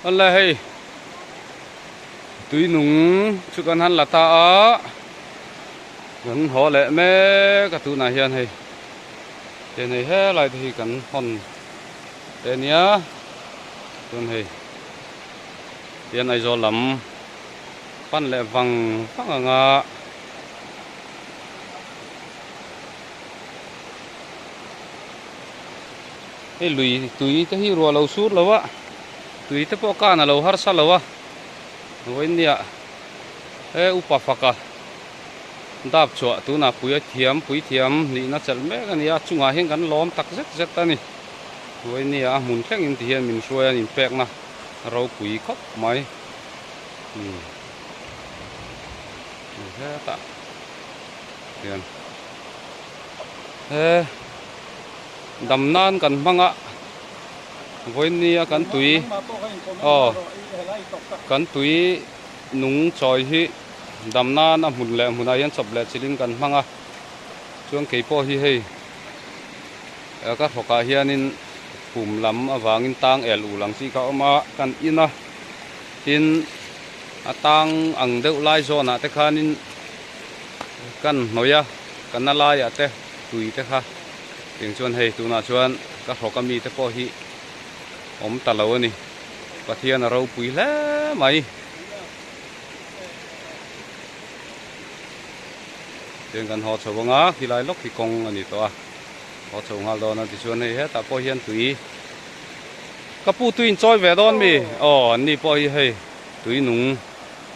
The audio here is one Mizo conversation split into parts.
Awle hei tui nung chu kan han la ta a kan haw leh mek a tunah hian hei tian hei helai te hi kan hawn te ania chuan hei tian Aizawl lam pan leh vang vang ang a. Hei lui tui te hi ruah lo sur lo a tui te pawh kan a lo harsa lo a vawinia he upa faka dap chhuah tunah pui a thiam pui thiam nihna chelh mek a ni a chungah hian kan lawm tak zet zet a ni vawinia a hmun thleng in ti hian min hruai a inpekna ropui khawp mai umm hetah hian he. Dam nan kan hmang a, vawinia kan tui aw kan tui nung chawi hi dam nan a hmun leh hmunah hian chawp leh chilhin kan hmang a, chuan kei pawh hi hei ka hrawkah hianin pum lam avangin tang el ul ang chi kha a awm a, kan in a, tin a tang ang deuh lai zawnah te khanin kan hnawih a, kan na laiah te tui te kha. Tiang chuan hei tunah chuan ka hrawk a mite pawh hi awm ta lo a ni. Pathian a ropui hle mai. Tiang kan haw chho anga khilai lawk hi kawng a ni tawh a. Haw chho nghal dawn a tichuan hei hetah pawh hian tui ka pu tui in chawi ve dawn mi? Aw an ni pawh hi hei tui nung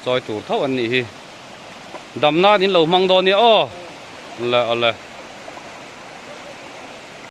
chawi tur tho an nih hi. Dam nan in lo hmang dawn nia aw. Awle awle.